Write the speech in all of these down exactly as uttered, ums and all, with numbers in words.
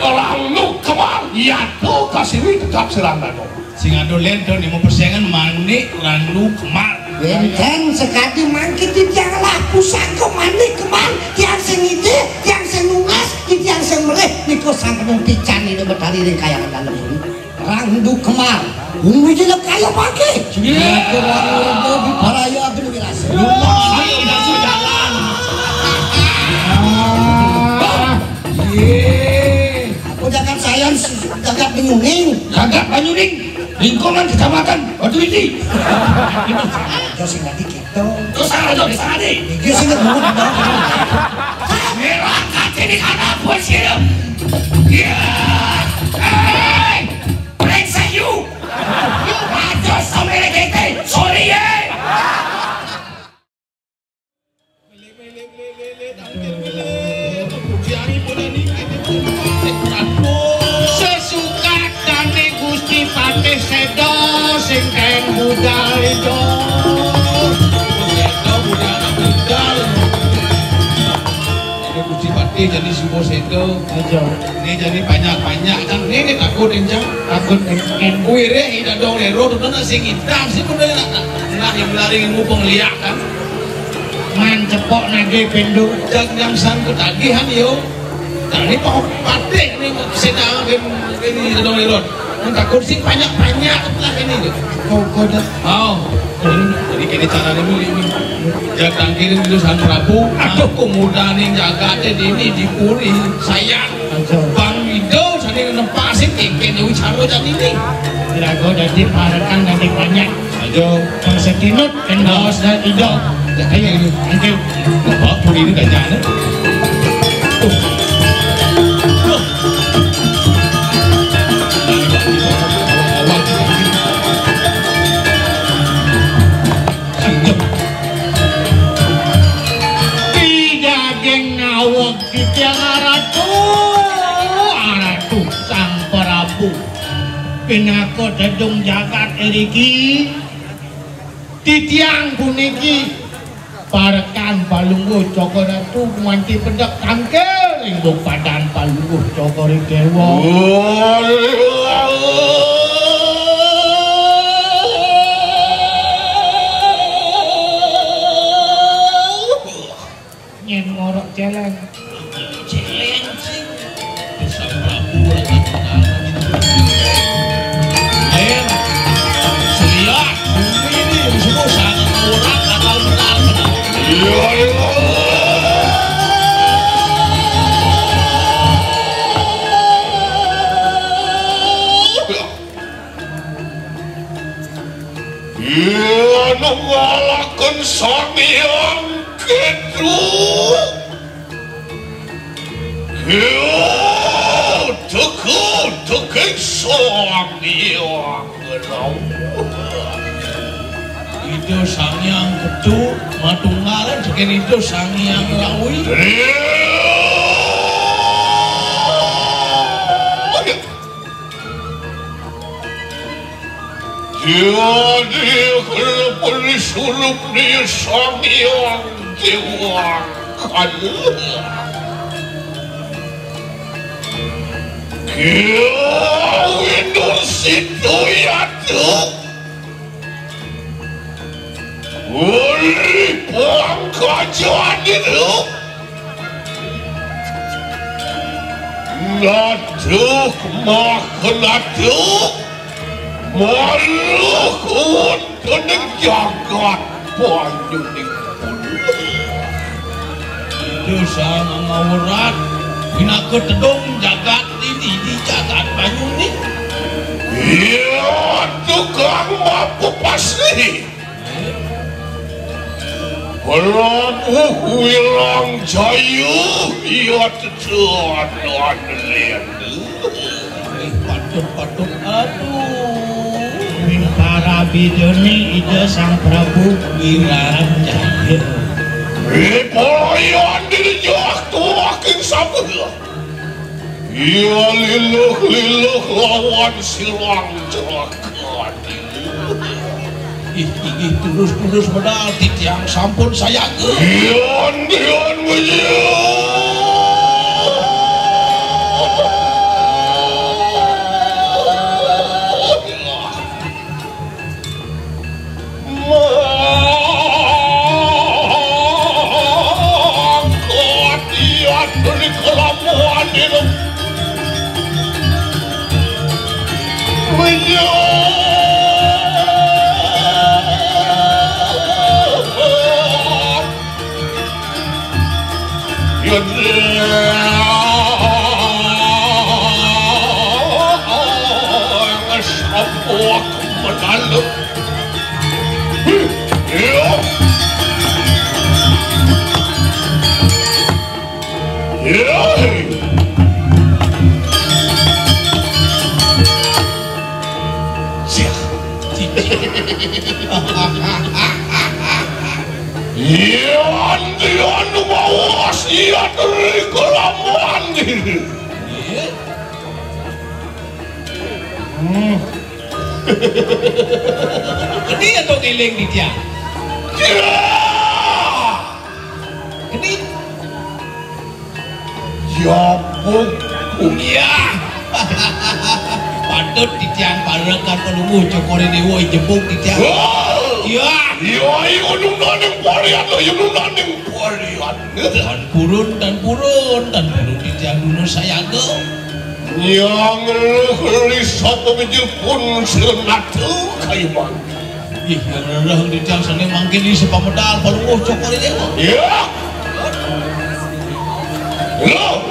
Randu Kemar, yatu kasiwi tegap sirang dado. Sing ada lén to nemu persengan manik Randu Kemar. Wénten sakadi mangkin titiang lah pusaka manik Kemar, tiang sing ngidih, tiang sing nunas, titiang sing mrih, nika sampun pican Ida Betari ring kayangan dalem. Randu Kemar. Bumi jelek kaya pakai. Iya. Kemar Urba di Paraya Abdi Wirasa. Rumah saya udah jalan. Ah, iya. Apa jagat saya, jagat Banyuning? Jagat Banyuning, lingkungan Kecamatan Batu Iji. Aja sing dadi kita. Terus salah dong, salah nih. Iki sing ngebut banget. Merah kacini anak bos gitu. Iya. Hei, brengsek you. Aja sampai lagi, sorry ya. Sesukatane Gusti Patih Seda sing kaen budal ijo. Seda budal budal. Ada Gusti Patih jadi suba seda. Aja. Ini jadi banyak-banyak kan. Ini takut, Encang. Takut, Encang. Wirih, ida dong lero, tuh, sing ngidang sih, bener, nak. Nah, yang lari ilmu pengliak kan. Man cepok nagih pindu. Jang nyangsan ketagihan, yo. Nah, ini Pak Patih nih, sedang ini dong lirot. Yang takut sih banyak-banyak lah ini, yo. Kau, kau dah. Oh. Jadi kini caranya ini, ini. Jatang kiri dulu Sang Prabu. Aduh, pemuda nih jagatnya di ini, di puri. Sayang. Aduh. Bang Wido, saya nempasi kekenya wicara jadi ini. Lagu dadi parekan dadi banyak. Aja. Kang Setinut, kang Daos dan Ijo. Ayo, thank you. Bapak pun ini gajahnya. Pidaging naweg titiang aratu, aratu Sang Prabu. Pinaka tedung jagat iriki, titiang puniki parekan Palungguh Cokor Ratu, muanti pedek tangkil ring bupadan Palungguh Cokor Ratu. Nyén ngorok céléng. Céléng sih. Bisa Prabu lagi. Nyén. Surya. Bumi ini semua sangat murah, bakal benar. Iya, iya. Iya, nu ngalaken Sang Hyang Ketu. Iya, teka, teka Sang Hyang Ketu. Ida Sang Hyang Ketu, matunggalan saking Ida Sang Hyang Rawi. Iya. Jadi, kenapa disuruh dia Sang Hyang Dewa Kala? Kau itu situ ya tu. Uli pangkajan itu. Naduh, mah naduh. Maluh wonten ing jagat Banyuning. Ida Sang Awrat pinaka tedung jagat ini di jagat Banyuning. Iya, tukang mapepasi. Prabu Wilang Jaya, iya tetuanan lian. Patut, patut, aduh. Ring parabidane Ida Sang Prabu Wiranjaya. Ripalayan dirjah tuaking sabda. Iya liluh-liluh lawan silang celaka. Ih, inggih, terus-terus medal titiang sampun sayaga. Dion, dion, bujur. Yan, yan mawas, iya teri kelamaan. Hmm. Keni atau ngiling di tiang? Ya! Keni? Jabung. Iya. Patut titiang parekan Palungguh Cokor I Dewa jebung titiang. Wah. Iya. Iya, iya, nuna ning parian lo, iya, nuna ning parian. Tan purun, tan purun, tan purun titiang nuna sayaga. Nyang luh risa pamijil pun sira nata kayuman. Ih, yang rereh di tiang sane mangkin di sepamedal Palungguh Cokor I Dewa. Ya. Lo.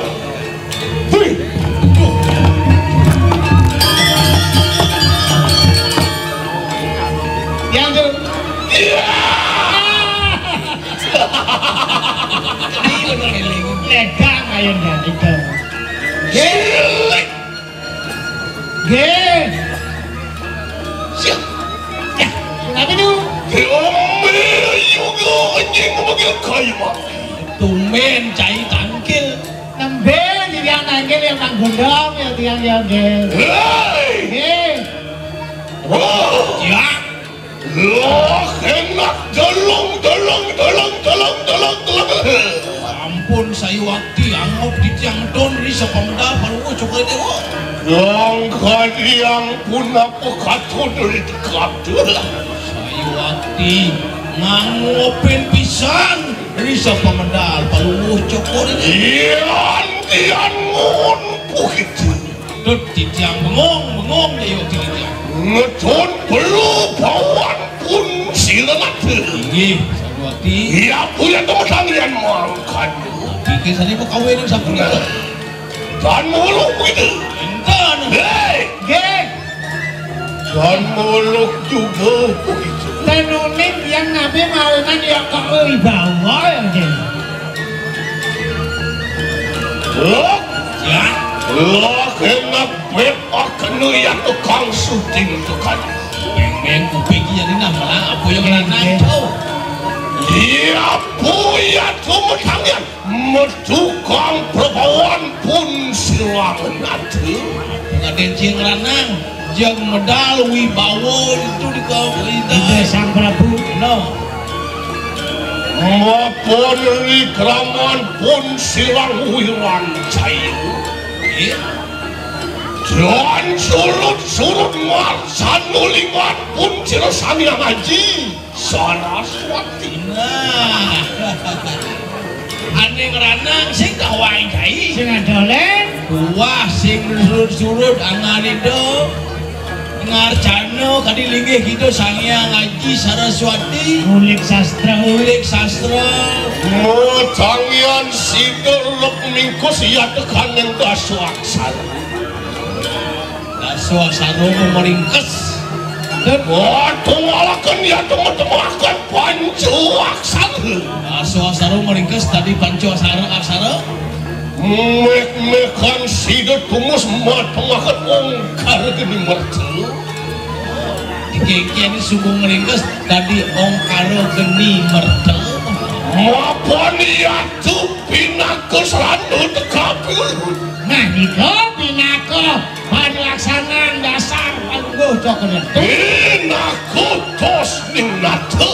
Hui. Yang tu. Ya. Ledang ayo jadi tu. Silik. Nggih. Siap. Ya. Kenapa tu? Diombe juga anjing memanggil kayu mati. Tumben cai tangkil. Nembe tiang tangkil yang nang gondong ya tiang ya nggih. Hei. Nggih. Oh. Ya. Loh, enak, delong, delong, delong, delong, delong, delong. Ampun, sayuwakti, anggep titiang don ri sapamedal Palungguh Cokor I Dewa. Yang kadiang pun apa kata dari tekad. Sayuwakti, nganggepin pisan ri sapamedal Palungguh Cokor I Dewa. Yan, yan ngun puhit. Tut titiang bengong, bengong ya titiang. Ngetun perlu bawan pun sira nata. Inggih, sayuwakti. Iya, punya teman sangrian mangkana. Iki sane mau kawin sampun. Nah. Dan muluk begitu. Enten. Hei. Nggih. Dan muluk juga begitu. Tenuning yang nabi mawinan ya kok wibawa ya, nggih. Loh, ya. Loh, kena pepakenu ya tukang syuting tukang. Beng-beng kuping iya ni nah malah apa yang lanang tu? Iya, apa ya tu metangan? Metukang perbawan pun silang nanti. Pengadin cing lanang, jeng medal wibawa itu di kau. Ida Sang Prabu. No. Mapan ri kraman pun silang wiran cayu. Iya. Dan surut-surut marsan ulingan pun sira sami ngaji. Saraswati. Nah. Ane ngranang sing kawai cai. Sing adolen. Wah, sing surut-surut angan itu. Ngarcana kadi linggih kita Sang Hyang Aji Saraswati. Ngulik sastra. Ngulik sastra. Mutangyan sida lek mingkus iya tekaning dasa aksara. Dasa aksara meringkes. Waduh, walaken iya temetemaken panca aksara. Dasa aksara meringkes tadi panca aksara, aksara. Mek-mekan sida tumus matemaken ongkar geni merta. Iki-iki ini sungguh meringkes tadi ongkara geni merta. Mapan iya tu pinaka sarana tekapi. Nah, nika pinaka panlaksanaan dasar Palungguh Cokor. Pinaka tos ning nata.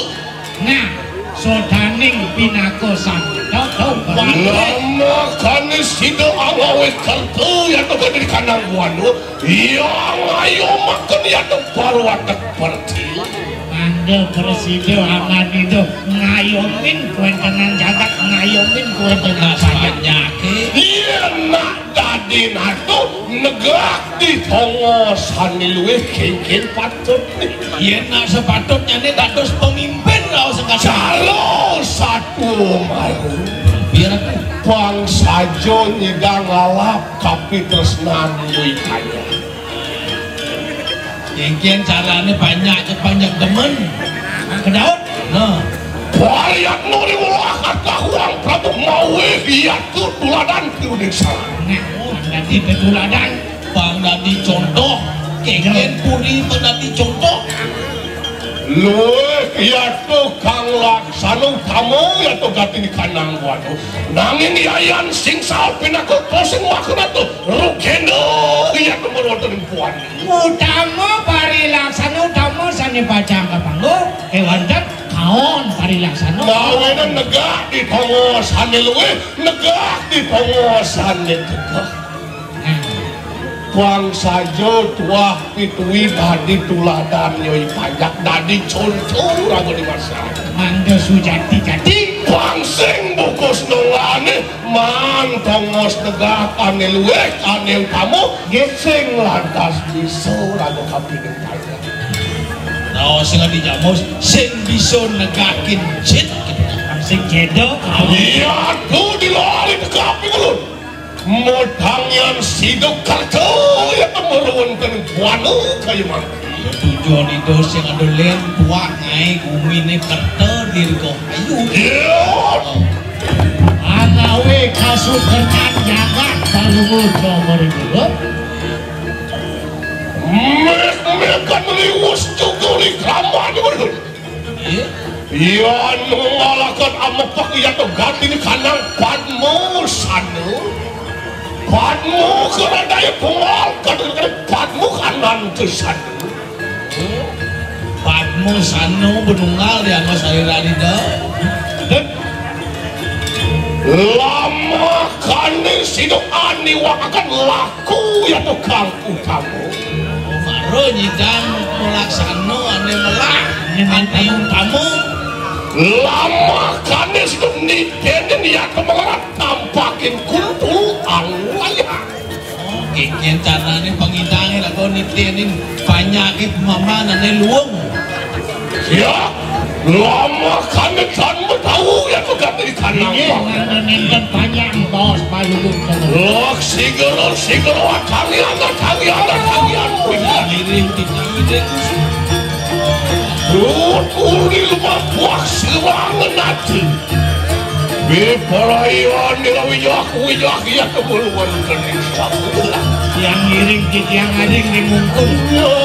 Nah, sodaning pinaka sang tata. Lama kane sida angawe kerta ya to gede kanang wanu. Iya ngayomaken ya to parwatek perti. Mangga prasida angan ida ngayomin kuwentenan jagat, ngayomin kuwentenan jagat. Iya nak dadi Inatu negak di tongos sané luwih kéngkén patut. Yén nak sepatutnyané dados pemimpin raos sing kasar. Jalo satu maru. Biar aku. Pang saja nyidang ngalap kapitresnan luwih kaya. Kéngkén carané banyak, banyak demen. Kedaut. Nah. Pariatno riwulah katahuang Prabu mawih yatu tuladan piuning salah. Nah, dadi tetuladan, pang dadi contoh. Kéngkén puri pang dadi contoh. Luwih yatu kang laksana utama yatu gatiné kanang wanu. Nanging yayan sing saha pinaka sing makanatu rugéna yatu maruwatan puan. Utama parilaksana utama sané pacang kapanggo, kéwanten kaon parilaksana. Mawinan negak di tongos sané luwih, negak di tongos sané tegeh. Nah. Pang saja tuah pituwi dadi tuladan nyoi panjak dadi conto raga di masyarakat. Mangda sujati-jati. Pang sing bukus nongane man tongos negak ane luwih ane utama, nggih sing lantas bisa raga kapining panjak. Raos sing adi jamus, sing bisa negakin jit. Sing jedok. Iya, tuh di luar itu kapi ulun. Modang yan siduk kerta ya temeruan kenu buana kaya mangki. Tujuan itu sing ada len tuak ngai gumine kerta dirgo ayu. Iya. Anawe kasukertan jagat balungu nomor dua. Mek mekan liwus juga di keramat berhenti. Iya. Yan ngalakan amepek iya to gati ni kanang Padma Sanu. Padma keradaya tunggal kadang-kadang Padma kanan ke Sanu. Oh. Padma Sanu benunggal di ama salira dida. Lama kane siduk aniwakaken laku ya tukang utama. Mara nyidang malaksana ane melah ane utama. Lama kane siduk nitene niat kemelaratan tampakin kuntul angwaya. Oh, kikien carane pangidange lako nitene panyakit mama nane luwung. Ya, lama kami kan bertahu ya tukang di tanah. Iya, nanda nenten panjang bos balulung. Lok sigero sigero atangian atangian atangian. Ngiring kita ide kusuk. Lut uli lupa puak siwangan ati. Biparayan nila wijak wijak ya kebuluan kening sakulah. Yang ngiring titiang ading di mungkul. Wah,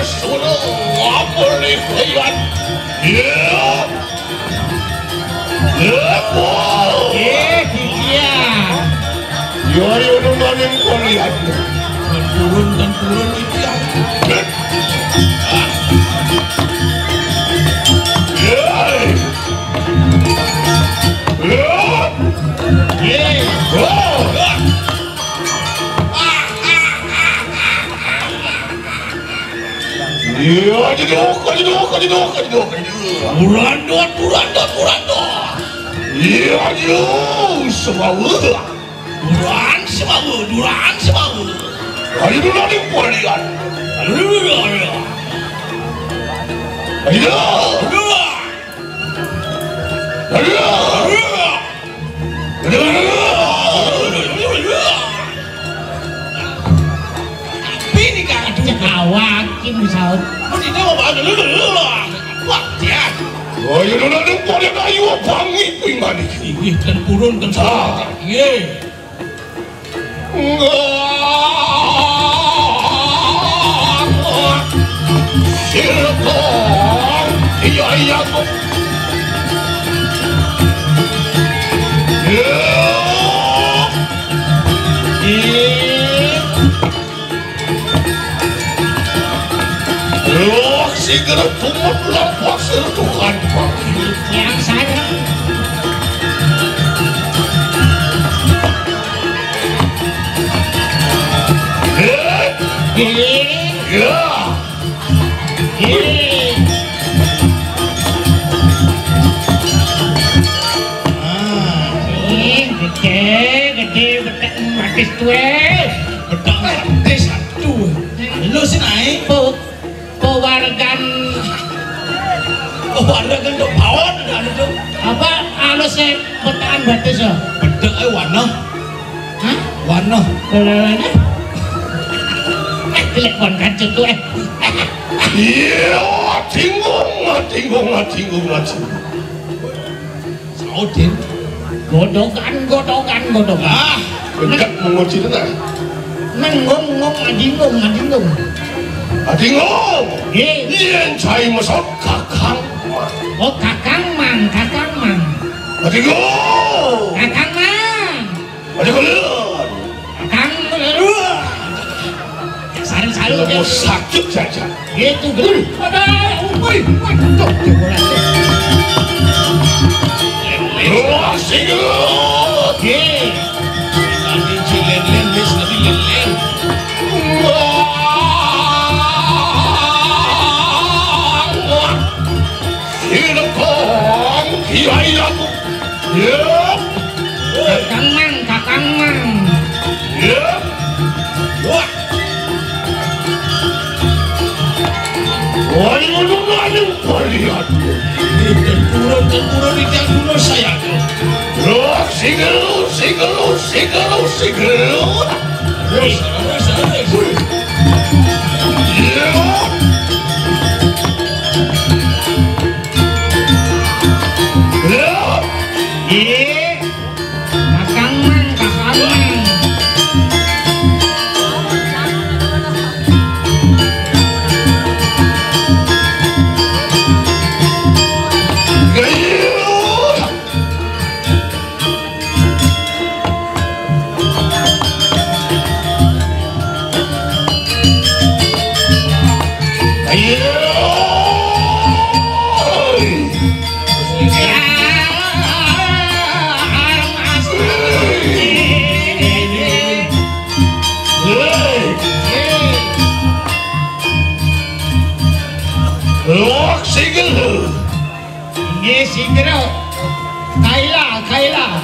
suruh apa nih kalian? Ya. Ya, apa? Eh, titiang. Ya, ya, udah nangin kalian. Turun, turun, titiang. Iya, jeduk, jeduk, jeduk, jeduk, jeduk. Burandot, burandot, burandot. Iya, jeduk, sebawa. Duran sebawa, duran sebawa. Ayo dulu nih, kualian. Ayo dulu, ayo. Ayo. Ayo. Ayo. Ayo. Bini kang aduh. Cek awak, iki misaut. Mesti dia mau bantu dulu, dulu. Wah, dia. Ayo dulu nih, kualian ayo bangi pinggan iki. Wih, ten purun, ten Ah. Iya. Sirkong, iya, iya, kok. Iya. Iya. Loh, si gerut tumut lampak si tuhan. Yang saya. Hei. Iya. Ya. Hei. Ah. Gedé, gedé, betek batis tuwe. Betek batis, aduh. Lho sing ae. Po-, pewargan. Oh, warga kan tuh pawon, anu tuh. Apa alus e betekan batis ya? Bedek e wanah. Hah? Wanah. Lelene? Eh, dilek kon kancut tuwe. Iya, tinggung, tinggung, tinggung, tinggung. Saudin. Godokan, godokan, godokan. Ah, bedak menguji tenan. Nenggung, ngung, adingung, adingung. Adingung. Nggih. Yen cai mesot kakang. Oh, kakang mang, kakang mang. Adingung. Kakang mang. Adingung. Kakang mang. Saru-saru. Lemo sakit saja. Gitu, gitu. Ada, woi, woi, cok, cok, ora. Wah, sing. Oke. Tadi cilen-len, wis tadi len-len. Wah, wah. Sing kong, kiai aku. Ya. Kakang mang, kakang mang. Ya. Wah. Wah, ini udah ada varian. Tempura, tempura di jaduna saya. Loh, sigelu, sigelu, sigelu, sigelu. Terus, terus, terus. Iya. Iya. Iya. Kakang mang, kakang mang. Lok sigel. Nggih, sigel. Kaila, kaila.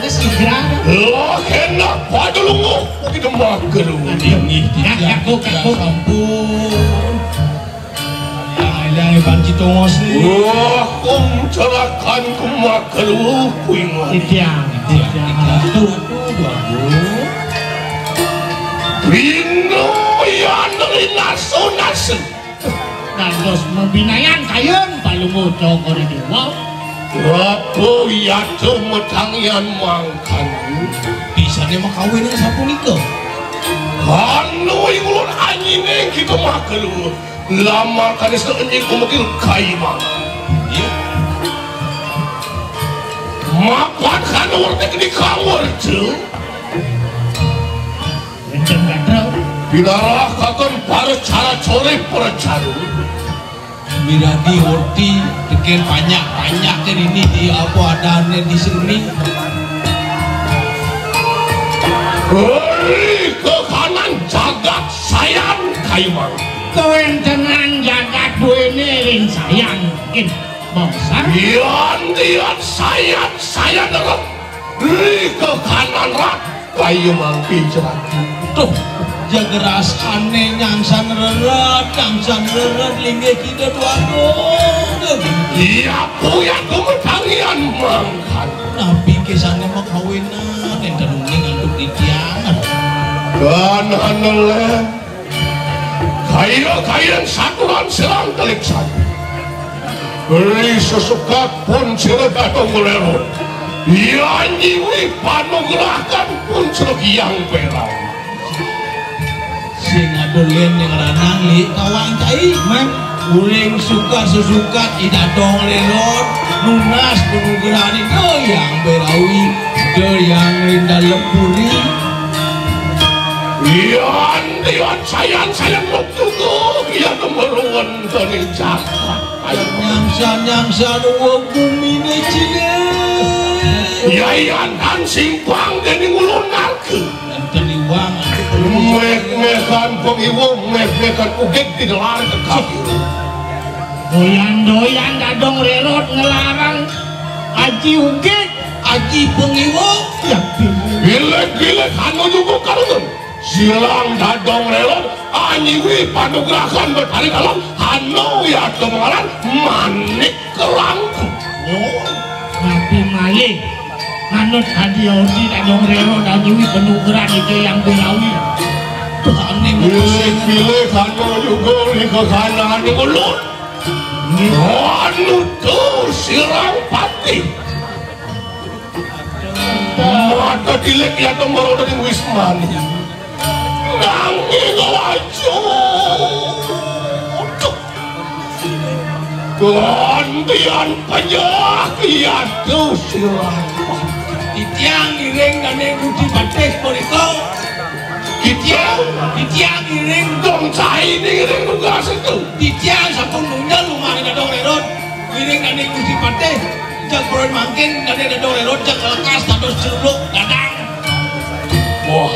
Wis sigel. Lok enak padha lunga. Iki demak gerung. Inggih, ya, ya, kok, kok. Sampun. Alang-alang Iban Citongos ni. Wah, kong cerakan kemakalu kuingan. Titiang, titiang. Aduh, aduh, aduh. Bino yang nasu-nasu. Dados mabinayan kayun Palungguh Cokor Dewa. Prabu Yadra Metangyan mangkanu. Bisane makawin sapunika. Kanu ing ulun anyine kita makalu. Lamar kanis enyi kumekil kaimang. Iya. Mapan kanu wertek di kawerja. Pinarah kakon para cara coreh para caru. Miragi orti teken panyak-panyak ke ini di apa adane di sini. Ri ke kanan jagat sayan kaimang. Kewentenan jagat duwene ring sayan. Mungkin bongsar. Yan, yan, sayan, sayan, ri ke kanan rat. Kayu mangki ceraki. Tuh, jagerasane nyangsan reret, nyangsan reret linggih kita tuaku. Iya, puya kemetangian mangkan. Napi kisahnya makawinan, enten uning untuk dikiangan. Dan anelen. Kaya-kayan saturan serang teliksan. Beri sesukat pun sira datang melero. Yang nyiwi panugrahan pun sira yang perang. Sing adolen yang ranang li kawang cai. Man. Uling suka sesukat idadong lelon. Nunas penugrahan itu yang berawi. Ke yang rinda lempuri. Iya, Iwan sayan-sayan muktuku, iya kemeruan dari jagat. Nyangsan-nyangsan wong gumine cilik. Iya, iya, kan simpang dening ulun narka. Enten iwang. Meh-mehan pengiwung, meh-mehan ugik di delar kekabir. Doyan-doyan dadong rerot ngelarang aji ugik. Aji pengiwa. Bilik-bilik anu juga karengen. Silang dadong relon, anyiwi panugrahan Betari Dalam, anu ya kemengaran manik kelangku. Oh, napi malih? Manut hadi odi dadong relon, anyiwi panugrahan itu yang belawi. Bilik-bilik anu juga di kekanan ulun. Anu tuh silang patih. Mata tilik ya tong baru dari Wismani. Nanging wajah. Gantian pejah ya tuh silang. Titiang ngiring dane Gusti Patih punika. Titiang, titiang ngiring dong cai ngiring tugas itu. Titiang sampun nunjal lumah dadong relon. Ngiring dane Gusti Patih. Jak purun mangkin dane dadong relon jak lekas dados celuluk dadang. Wah.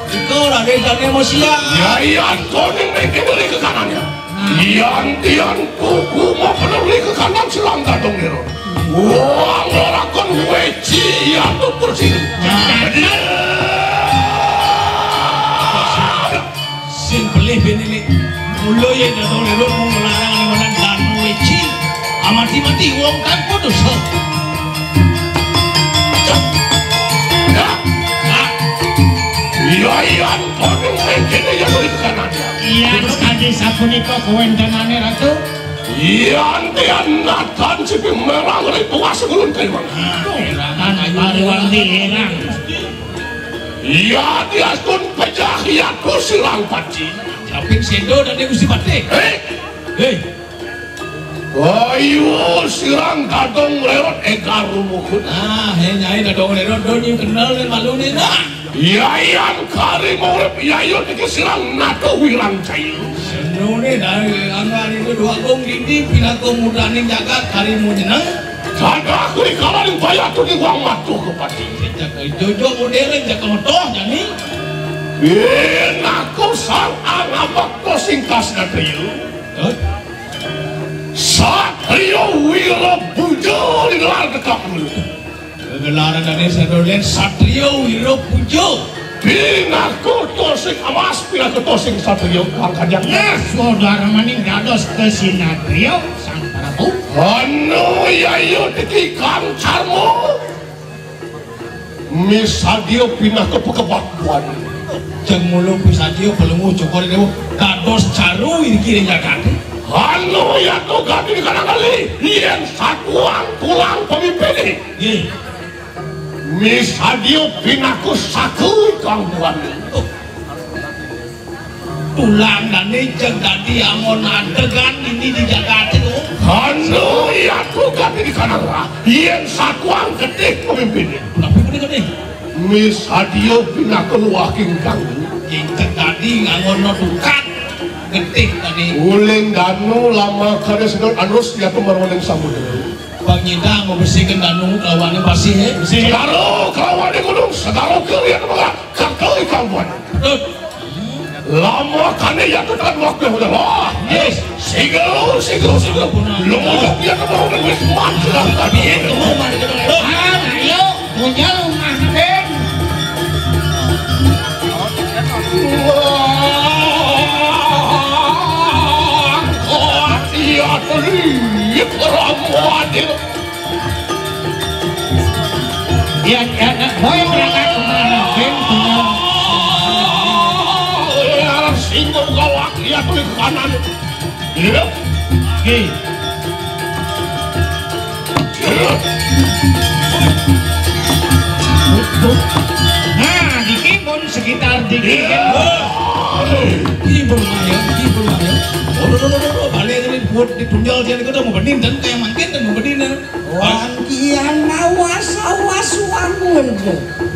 Iko raden dane mosia. Ya iya koning mengke dari ke kanannya. Yan tian tuku mau penuh ke kanan silang dadong relon. Wah, ngerakon weci ya tuh persis. Sing pelih bini ni. Mula ya dadong relon mau ngelarang ni mana dan weci. Amati-mati wong kan putus. Ya. Nah. Iya, iya, kono mengkene ya dari kanan. Iya, tadi sapunika kawentenane, Ratu. Iya, antian natan sipi merang ri puas gulun kaiwang. Tan Pariwanti herang. Iya, diaskun pejah iya ku silang paci. Caping sedo dan Gusti Patih. Eh. Hei. Ayo silang dadong relot egar rumukut. Ah, he nyai dadong relot do nyu kenal ni malu ni nah. Yayan kari murip yayo niki silang nato wirang cayu. Senu ni dari anggar itu dua gong dinding pinako mudaning jagat kari mu jeneng. Jaga kuri kalan bayatu di wang matu kepati. Jaga jojo model jaga motoh jani. Pinaku sang angabak ko singkas natriyu. Hah? Satrio Wira Puja digelar tekap dulu. Gelaran dane sedolen Satrio Wira Puja. Pinaku tosing amas, pinaku tosing satrio kang kajang. Nah, saudara maning dados kesinatrio sang Prabu. Anu yayu tiki kang carmo. Misadia pinaka pekebat buan. Jeng mulung pisadia pelungguh cokor dewa dados caru iki ring jagat. Anu ya to gati di kanang kali yen satuang tulang pemimpin. Nggih. Misadia pinaku saku kang buan. Tulang dane jeg dadi angon adegan ini di jagate, oh. Anu ya tuh gati di kanang lah. Yen satuang getih pemimpin. Tapi gede-gede. Misadia pinakon waking kang. Yen jeg dadi angon dukat getih tadi. Uling danu lama kade sedot anus ya tuh marwaning samudra. Pangidang mabesikeun danu kalawan pasih, eh. Segaro kalawan gunung, segaro kalian mengak. Kakak ikan buat. Lama kane ya tu tak waktu udah lah. Yes. Sigel, sigel, sigel. Lu mau dia ke bawah wis mati lah tadi. Itu mau mari kita. Ah, ayo, punya rumah den. Wah, kuat iya tadi. Ramuan itu. Ya, ya, ya, boy berangkat kemana? Ben, punya. Arep singgung kawak, ya, kulit kanan. Iya. Oke. Nah, dikit pun sekitar dikit. Iya. Ibu lumayan, ibu lumayan. Oh, no, no, no, no, no. Balik ini buat di tunggal dia, kita mau benin dan kayak mangkin dan mau benin dan. Wangkian awas-awas wangun.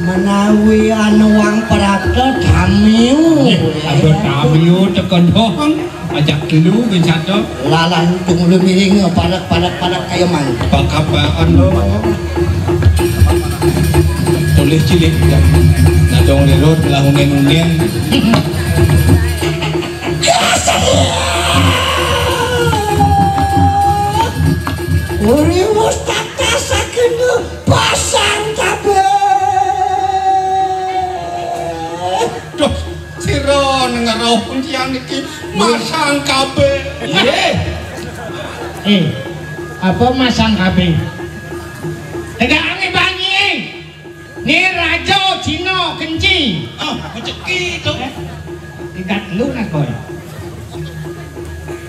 Menawi anu wang perata tamiu. Ada tamiu teken doh. Ajak telu ben satu. Lalang tunggu miring padak-padak-padak kaya mang. Pakapaan lo. Tulis cilik. Nadong lirut lah unen-unen. Uri mustaka sakena pasang Niki masang kabeh. Nggih. Eh, apa masang kabeh? Tegakane banyi. Ni raja Cina kenci. Oh, rezeki tu. Tingkat lu nak kowe.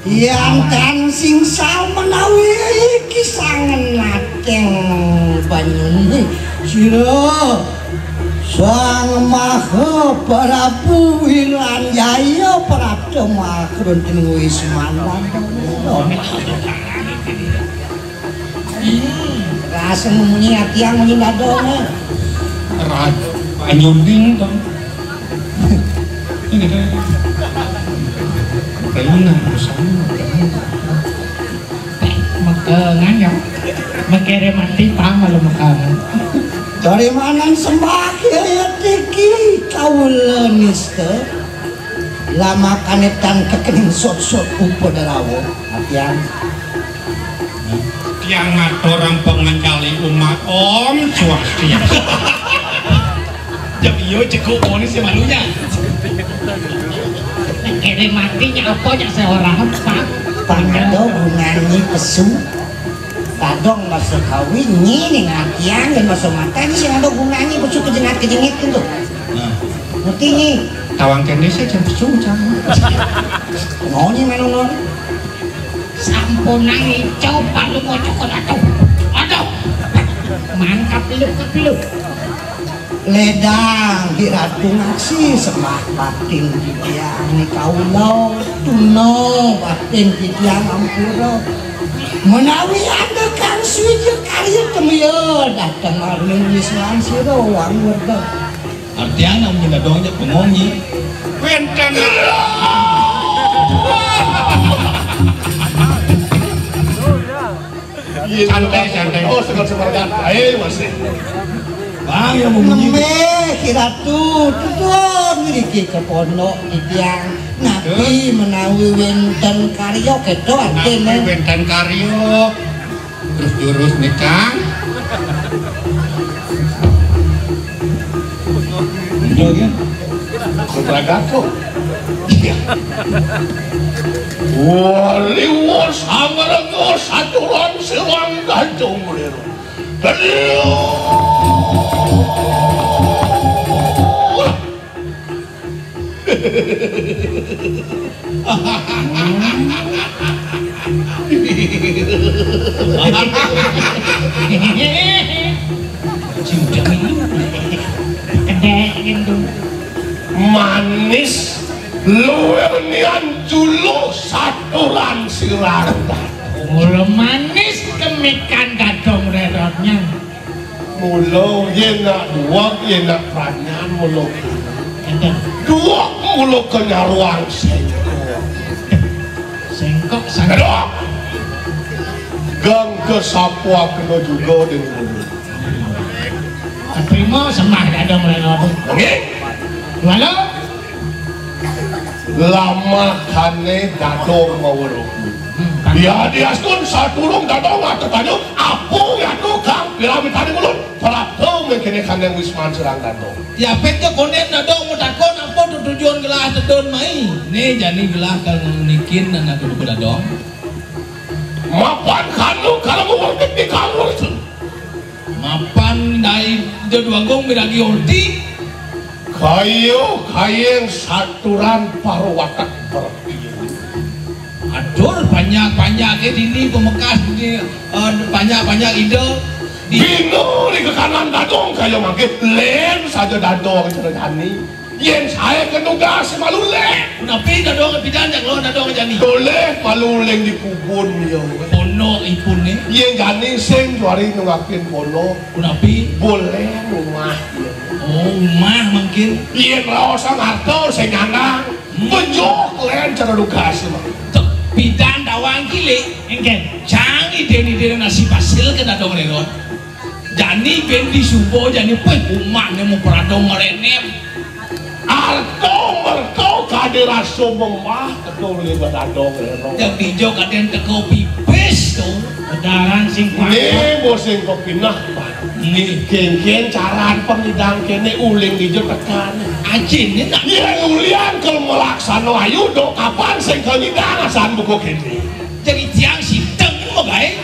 Yang tan sing sal menawi iki sangen ateng banyune. Sira Sang Maha Prabu Wilan Jaya Prapta Makrun Wisman. Rasa munyi ati yang munyi dadone. Raja banyuning to. Ini kan. Kayunan bersama. Mekengan ya. Mekere mati pang kalau mekengan. Dari mana sembah ya tiki kawula nista. Lamakane tan kekening sot-sot upadarawa. Atian. Tiang matur rempeng mencali umat Om Swastiastu. Jek iya jeguk moni sing malunya. Kene mati nyak apa nyak seorang, Pak? Pangado gunani pesu. Tadong masa kawin nyi ning atian yen masa mata nyi sing ada gunani pesu kejengat-kejengit gitu. Nah. Ngerti nyi? Tawang kene sih jam pesu cang. Ngoni mana ngoni? Sampunang ijo palu kocok aduh. Aduh. Mantap lu keplu. Ledang di Ratu Ngaksi sembah batin titiang ni kawula tuna batin titiang ampura. Menawi ada kang suja karya temya dateng marning wiswan sira wang werda. Artian nang minadong aja pengonyi. Wenten. Santai, santai. Oh, segar-segar santai masih. Bang yang memunyi. Nembih, Kiratu, tutur ngriki ke pondok titiang. Napi menawi wenten karya keto artine? Napi wenten karya? Terus jurus nih, Kang. Iya, kan? Putra Gato. Iya. Waliwo sangrega saturan sewang gantung liro. Kedek gitu. Manis luwih nian julu saturan sirar. Mula manis kemikan gadong rerotnya. Mula yen nak duwek, yen nak pranyan mula. Enten. Duwek mula kenyaruang sengkok. Sengkok, sengkok. Aduh. Gang ke sapua kena juga dengan mula. Terima sembah gadong rerot. Nggih. Walau Lamakane dadong maweruh. Ya diastun saturung dadong atetanyo apu yatu kang piramidane mulun. Prapta mengkene kandeng wisman serang dadong. Yapit ke konden dadong mutakon apa tu tujuan gelah tedun mai. Ne jani gelah kang nikin nan aku dadong. Mapan kanu kalau mengurtik di kalur tu. Mapan dai Ida Dwagung miragi orti. Kayo kayeng saturan parwatek berpiru. Atur panjak-panjak ke dini pemekas di eh, panjak-panjak Ida di Bina di kekanan dadong kayo mangke len saja dadong cara jani. Yen sae ke nugas malu leh. Punapi dadong pidan jak lawan dadong jani. Doleh malu uling di kubun yo. Pondok ipun ni. Yen jani sing juari nungakin pondok. Punapi? Boleh rumah. Oh, rumah mungkin. Yen raosan harta sing nyandang. Hmm. Bejuk len cara nugas mah. Tek pidan dawang kilik. Engken. Cang ide-ide nasib hasil ke dadong rerot. Jani ben di suba jani peh umah nemu peradong merenem. Arto merto kade raso memah keto le bedadong rerot. Yang dijo kaden teko pipis tu. Bedaran sing pakai. Ne bosing kepinah, Pak. Ni kengken caran pengidang kene uling dijo tekan. Ajin né nak. Yén ulian ké malaksana ayu, dok kapan sing ké nyidang asan buka kéné. Jadi tiang siteng magaé.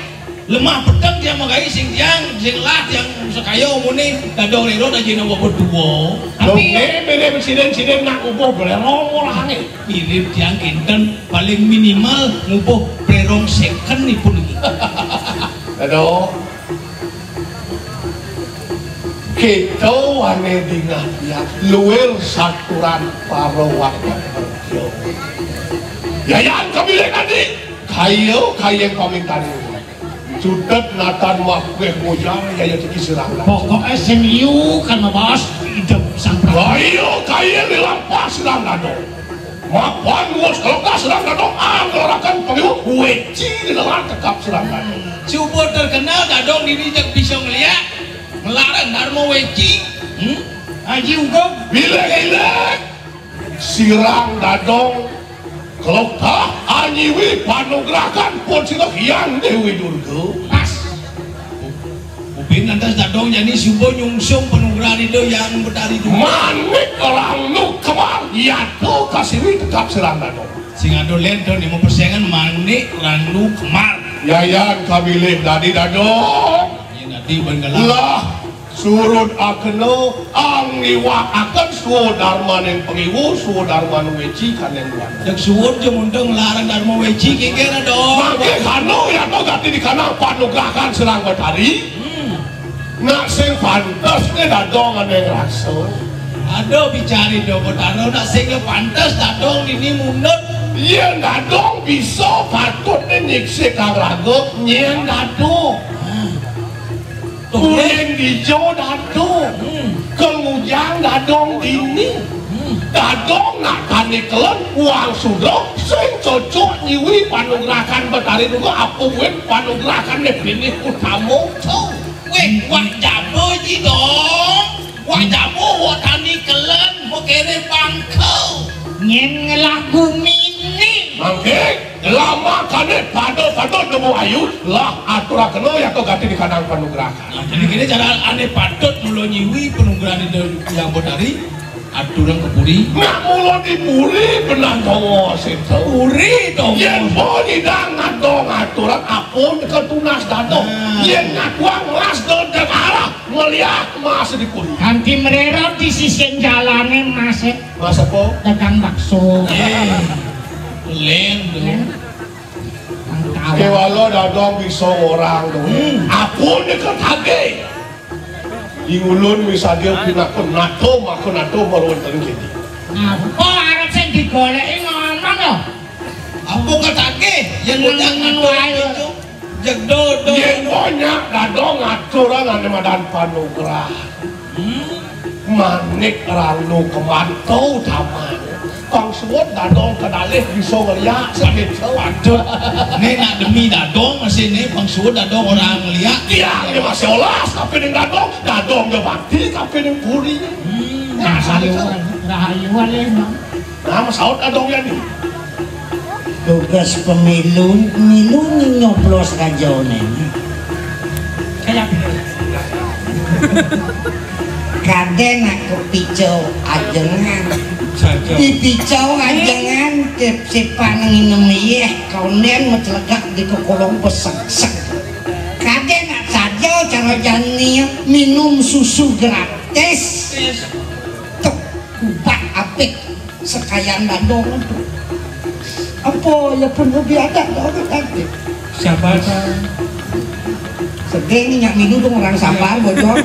Lemah peteng tiang magaé sing tiang, sing lah tiang sakaya umuné dadong lérot ajin wong tua. Dok tapi né, méné sidin-sidin nak ngubuh bléro orangé. Mirip tiang kinten paling minimal ngubuh bléro second ipun iki. Aduh. Kéto ané dingeh tiang luir saturan para warga kerja. Yayan kabilik adi, kaya kaya pamintan. Cutet natan makuéh mojang yaya tiki sirang. Pokoknya sing liu kan mabas hidup sang prabu. Kaya kaya dilampas sirang dadong. Mapan luas kaloka sirang dadong anglorakan pangiwa wéci di lelah tekap sirang dadong. Suba terkenal dadong dini jak bisa ngeliak. Ngelarang Darma Wéci. Hmm? Aji Ugong. Bilek-bilek. Sirang dadong. Kelok tah anyiwi panugrahan pun sira Hyang Déwi Durga. Pas. Upin lantas dadong jani suba nyungsung panugrahan Ida Hyang Betari Durga. Manik orang nu kemar yatu kasiwi tekap sirang dadong. Sing ada lén to nemu persengan manik orang nu kemar. Yayan kabilih dadi dadong. Yén dadi ban galah. Lah. Surud akena angliwakaken swadarmaning pangiwu, swadarman weci kaneng buana. Cek suud ja munteng nglarang darma weci kikir dong. Mangke kano yata gati dikanang panugrahan Serang Betari. Hmm. Nak sing pantes ne dadong ane ngrasa. Ada bicari dong Betara, nak sing pantes dadong dini mundut. Yen dadong bisa patut ne nyiksa kang raga, nyen dadong. Hmm. Kuning ijo dadong. Hmm. Kengujang dadong dini. Hmm. Dadong nak tani kelen uang sudra sing cocok nyiwi panugrahan Betari Durga apa buin panugrahan ne pinih utama. Tuh, weh, wak jaba ji dong. Wak jaba, wak tani kelen, wak kere bangka. Nyen ngelah gumi ni. Mangke. Lama kane pada-pada nemu ayu, lah aturakena yaka gati dikanang panugrahan. Nah, jadi kene cara ane patut mula nyiwi panugrahan Ida Hyang Betari, aturang ke puri. Nak mula di puri benang tongo sita. Puri tongo. Yen pun idang ngadong aturan apun ke tunas dadong. Nah. Yen ngakuang mas dodeng arah meliak mas di puri. Kanti mererot di sisi jalane mas. Mas apa? Dagang bakso. Eh, len tu. Len. Kewala dadong bisa orang tu. Hmm. Apa dia ketagih? Di ulun misalnya pinakun nato, maka nato baru wonten kini. Apa arep sing digoleki ngomong lho? Apa ketagih? Yang ngomong wae. Jegdo, do. Yen banyak dadong aturan ane madan panugrah. Hmm. Manik ranu kemanto taman. Pang suud dadong kedalih bisa ngeliak sakit sawat. Aduh, ne nak demi dadong masih ne pang suud dadong orang ngeliak. Tiang ne masih olas tapi ning dadong, dadong ne bakti tapi ning puri. Hmm. Nah, rahayu, rahayu alih, Mang. Nah, masaut dadong ya ni. Tugas pemilu, milu nyoblos raja oneng. Kayak Kadén aku picau ajengan. Saja. Dipicau ajengan, tip sipan nginem yeh, konden mecelegak di kekolong beseksek. Kadén nak saja cara jani minum susu gratis. Tuk, kubat apik. Sekayan dadong tu. Apa ya pun lebih ada dah orang tadi. Siapa? Sedih ni nyak minum tu orang sabar bojong.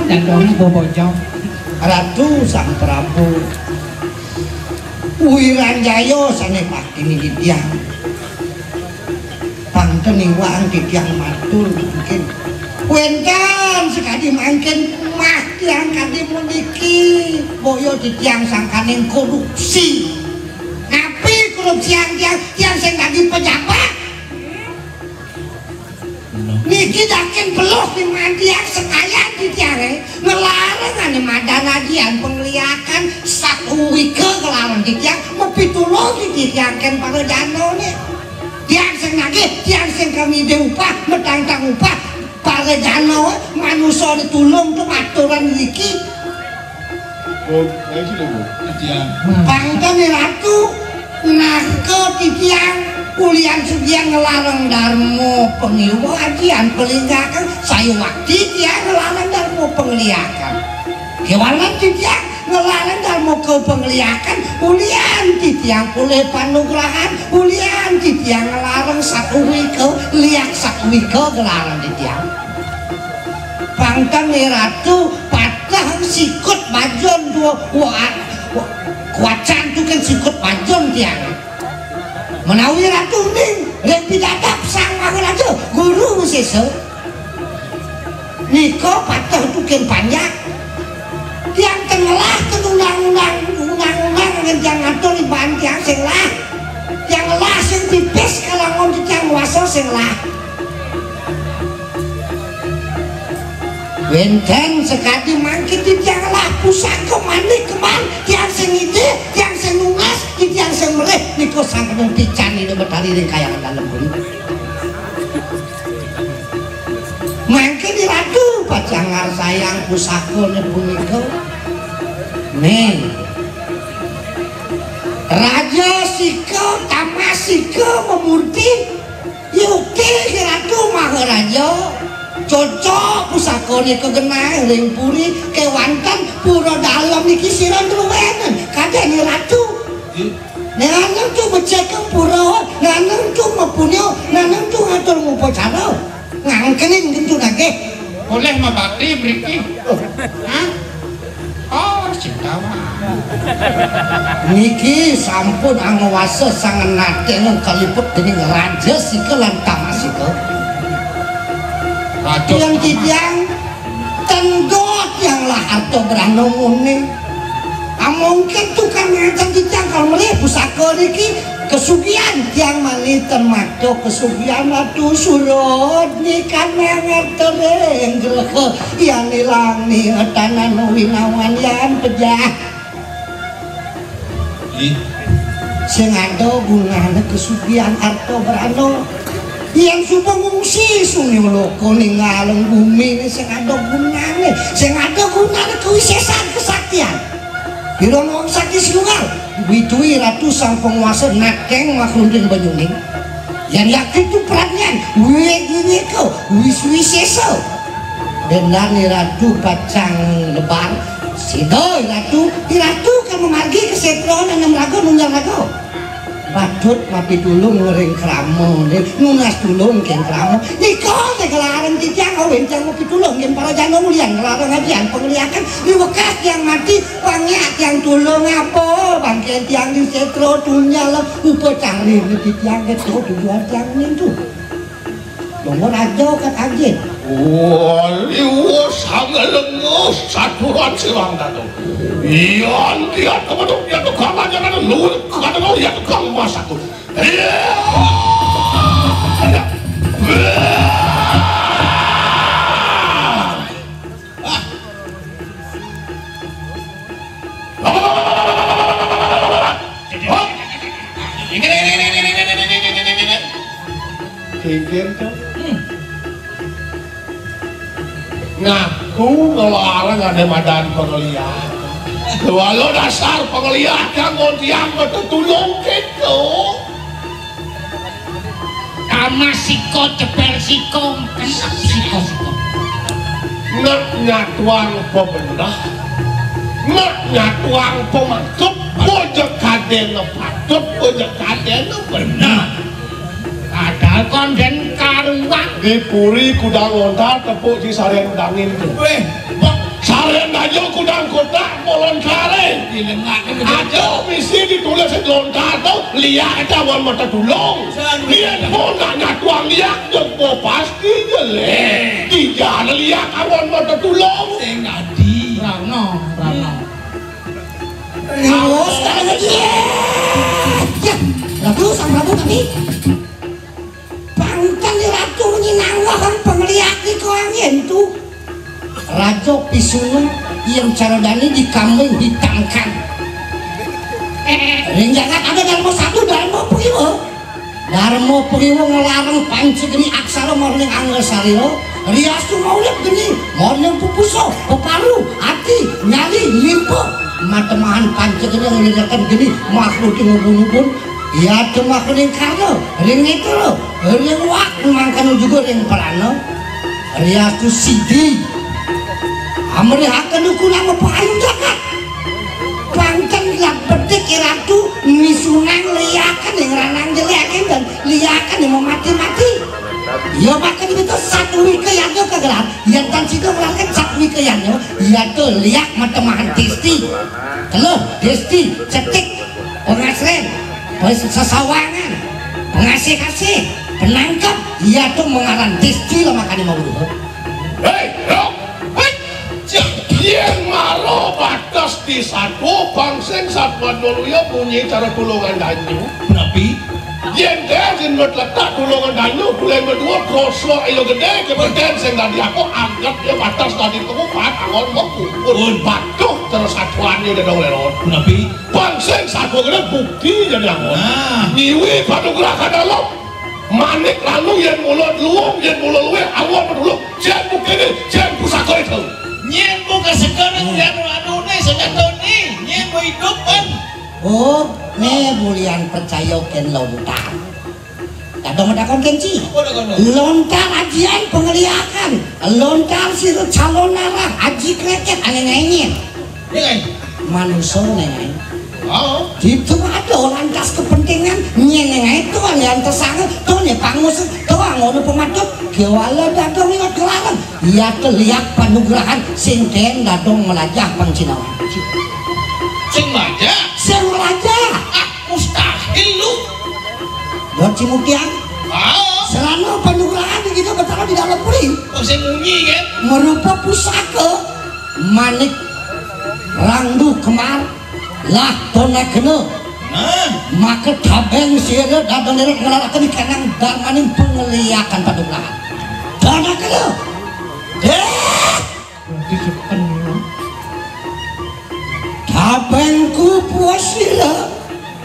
Dadong bojong. Ratu Sang Prabu. Wiranjaya sane pati ni didiang. Pangten iwang titiang matur mangkin. Wénten sakadi mangkin mah tiang kadi puniki, boya titiang sangkaning korupsi. Napi korupsian tiang, tiang sing dadi pejabat? Niki dakin beluh di mandian sekayan titiange, ngelarang ane madan adian pengliakan satu wika ngelarang titiang, mepitulung titiang ken para jana ne. Tiang sing nagih, tiang sing kami de upah, metangtang upah, para jana, manusa ditulung tu aturan niki. Pangten Ratu, naka titiang ulian sugian nglarang darma pangiwa ajian palinggakan, saya wakti tiang nglarang darma pangliakan. Kewalan titiang nglarang darma kapangliakan, ulian titiang polih panugrahan, ulian titiang nglarang satwika, liak satwika nglarang titiang. Pangten Ratu, pateh sikut bajun tua, wa-, wa-, kuacan tu kan sikut bajun tiang. Menawi Ratu uning, ring pidadap Sang Maharaja, Guru Sesa. Nika pateh tu kan panjak. Tiang ten ngelah ten undang-undang, undang-undang ngen tiang ngatur iban tiang sing lah. Tiang ngelah sing pipis kalangon tiang nguasa sing lah. Wenten sakadi mangkin titiang lah pusaka manik kemban, tiang sing ngidih, tiang sing nunas, titiang sing mrih, nika sangkaning pican Ida Betari ring Kahyangan Dalem Guru. Mangkin Ratu pacang ngarsayang pusakane punika. Nih. Raja Sika, Tamasika, Mamurti, Yukti Ratu Maharaja, cocok pusakane kagenah ring puri, kewanten pura dalem niki sira druwenen, kadene Ratu. Ih. Nanang tu becek pura, nanang tu mapunya, nanang tu ngatur ngupacara. Ngangkening gentu nagih. Oleh mabakti mriki. Hah? Oh, Cintawan. Niki sampun angwasa sang nateng kaliput dening Raja Sika lan Tamasika. Raja. Tiang titiang tenggo tiang lah arta brana muni. Amongken tukang ngancen titiang kal melih pusaka niki kesugihan tiang mani ten mata kesugihan Ratu Surut nikan ngarta ring graha. Yan ilang ni etanan winawan yan pejah. Ih. Sing ada gunane kesugihan arta brana. Yan suba ngungsi sunyi loka ninggaling bumi ni sing ada gunane. Sing ada gunane kawisesan kesaktian. Pira wong sakti sinunggal. Wituwi Ratu Sang Penguasa nateng makrunding banyuning. Yan yakti tu pradnyan, wiwik wiwika, wiswisesa. Bendan Ratu pacang lebar, sida Ratu, Ratu kang mamargi ka setra nanem raga nunggal raga. Patut mapitulung ring krama, nunas tulung ring krama. Nika te gelarang titiang, awen tiang mapitulung ring para jana ulian nglarang ajian pangliakan, di wekas tiang mati, pangyak tiang tulung apa, bangke tiang di setra tunjal, upacarine titiang keto tujuan tiang nintu. Monggo raja katagih. Oh, liwa sangalenga saturan siwang datu. Yan tiat kemeduk ya tukang aja kan luwih kadang ya tukang masak. Iya. Iya. Ah. Kengken to. Ngaku nglarang ane madan pangeliat. Walau dasar pangeliat kanggo tiang betetulung kento. Tamasika, ceper sika, kenap sika, sika. Nak nyatuang pabendah, nak nyatuang pamaksud, boja kadena patut, boja kadena bener. Padahal konden karuan. Di puri kudang lontar tepuk si saren dangin tu. Weh, bok. Saren aja kudang kotak, bolon sare. Dilengak. Aja misi ditulis lontar tu, liak aja awan mata tulung. San. Dia pun nak nyatuang liak, jempo pasti jelek. Tiga liak awan mata tulung. Sing adi. Rano, rano. Awas kalau dia. Ya, Ratu, Sang Prabu, tapi pangkal Ratu nyinanggah kang pangliak nika angin tu. Raja Pisuna yang cara dani di kambing hitamkan. Ring jagat ada Dharma Satu, Dharma Puriwa. Dharma Puriwa ngelarang panca geni aksara morning angga sarira, riastu maulid geni morning pupusa, peparu, ati, nyali, limpa. Temahan pancen nglireken geni makhluk ngubun-ubun. Ya, temahan ning karna, ring netra, ring wak, mangkana juga ring prana. Riaku sidi. Amrihaka nuku nama payu jagat. Pangken lak bedik iratu misunang liaken ing ranang jelek dan liaken ing mamati-mati. Ya, maka ditu satwika yadnya kagelar. Yan tan sida ngelaken satwika yadnya, yadnya liak matemahan tisti. Teluh, tisti, cetik, pengasren, pes-, sesawangan, pengasih-asih, penangkep, yadnya mengaran tisti lah makanya mau dulu. Hei, Rok! Hei! Cek, yen mara batas di satu, pangsing satwa dulu ya bunyi cara tulungan danyu. Napi? Yen deh, yen wit letak tulungan danyu, bulan berdua, kroso ayo gede, kepeden sing dadi aku angkat ya batas dadi tuku, pat angon mau kumpul. Pun. Patuh terus satuannya udah dong lewat. Napi? Pangsing satu gede bukti jadi angon. Nah. Nyiwi padugrakan dalam. Manik lalu yen mulut luwung, yen mulut luwih, angon dulu. Jen bukti ini, jen pusaka itu. Nyen buka sekarang, yen anu nih, senjata nih, nyen mau hidup kan. Oh, ne bulian percaya ken lontar. Kadang ada kon kenci. Apa dah kono? Lontar ajian pengeliakan. Lontar siru calon arah, aji kretek, aneh nengin. Iya, kan? Manusia nengin. Oh. Itu ada lantas kepentingan, nyen nengin, tuh yang tersangka, tuh nih pangus, tuh ngono pematut, kewala dadong ingat kelarang. Iya teliak panugrahan, sing ken dadong melajah pangcinawan. Sing melajah? Sing melajah. Ah, mustahil lu. Dot Cimutiang. Ah. Serana panugrahan di kita Betara di dalam puri. Oh, saya munyi kan? Merupa pusaka manik randu kemar lah tonekena. Nah. Maka tabeng sira dadong derek ngelarakan di kanang darmaning pengeliakan panugrahan. Tonekena. Dek. Berarti sepen. Tabengku puas sira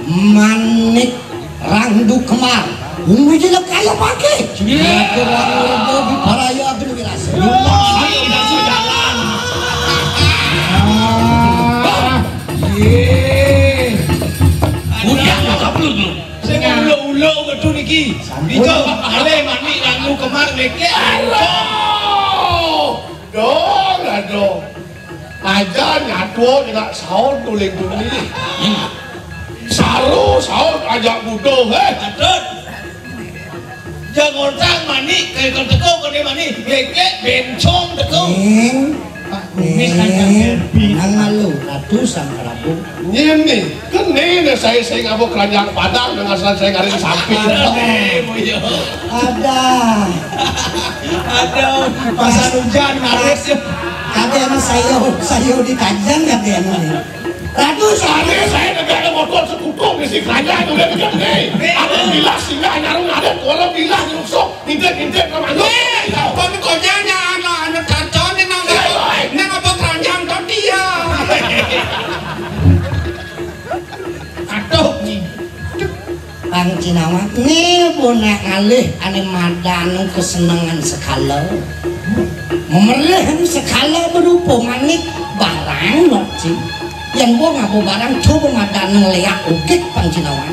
manik randu kemar. Umi jelek kaya pakai. Iya. Aku randu di paraya aku lebih rasa. Iya. Ayo, udah jalan. Ah, iya. Udah, nggak perlu tuh. Saya mau ulo-ulo betul niki. Sampun. Itu, ale manik randu kemar, leke. Aduh. Dong, aduh. Aja nyatu nak saut tuling tuni. Saru saut aja buduh, eh. Patut. Jangan tang manik, kayak kau teko, kau ni manik. Leke, bencong teko. Ning, Pak Kumis kan ning, Derby. Nang malu, Ratu Sang Prabu. Ini, kene ne saya, saya ngabo keranjang Padang dengan saya, saya ngaring samping. Ada. Aduh, pasar hujan, ngaris. Ada yang saya, saya di Kajang, ada yang ini. Ratu, saya, saya negara motor sekutu, misi keranjang, udah dekat nih. Ada yang bilas, singgah, nyarung, ada, kalau bilas, nyusuk, intek, intek, ke mana? Eh, apa nih konyolnya, anak, anak kacau nih, nang, nang apa keranjang, tadi ya. Aduh, nih. Pang Cinawan, né bona ngalih ané madan kesenengan sekala. Memerih sekala berupa manik barang, nok, Ci. Yén wong ngaba barang, coba madan ngléak ugik, Pang Cinawan.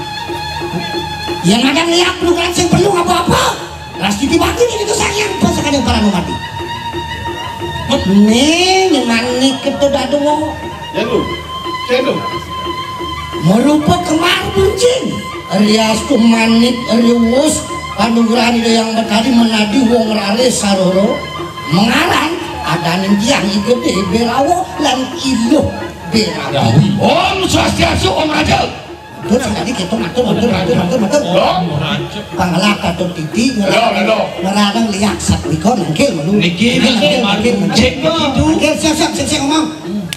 Yén madan léak, bukan sing perlu apa-apa. Ras titi bakti ning Ida Sang Hyang Pusaka Parama Mati. Né nyemanik keto dadua. Célu. Célu. Merupa kemar buncing. Riastu manik riwus panugrahan Ida Hyang Betari menadi wong raris saroro. Mengaran adaning tiang I Gedé Bérawa lan Iluh Bérawa. Om Swastiastu, Om Raja. Matur, sing tadi kéto, matur, matur, matur, matur, matur. Loh. Pangelah katut titi, Loh, loh. Ngerareng liak satwika, nangkil malu. Niki, nangkil, niki, nangkil, nangkil. Nangkil, siap, siap, siap, siap ngomong.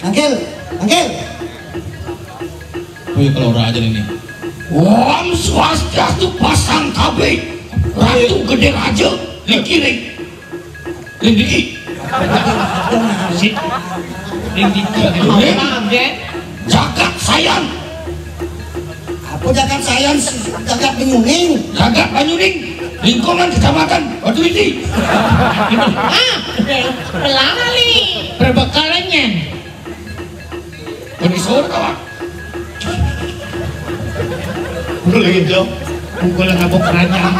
Nangkil, nangkil. Kuwi kelora aja ini. Om Swastiastu, Pasang Kabé. Ratu Gedé Raja, niki ring. Ring diki. Si. Ring diki. Ring. Jagat Sayan. Apa Jagat Sayan? Jagat Banyuning. Jagat Banyuning. Lingkungan Kecamatan Batu Tinggi. Ah, lali. Perbekalannya. Penisor kau Pukul lagi, Jo. Pukul nabok keranjang.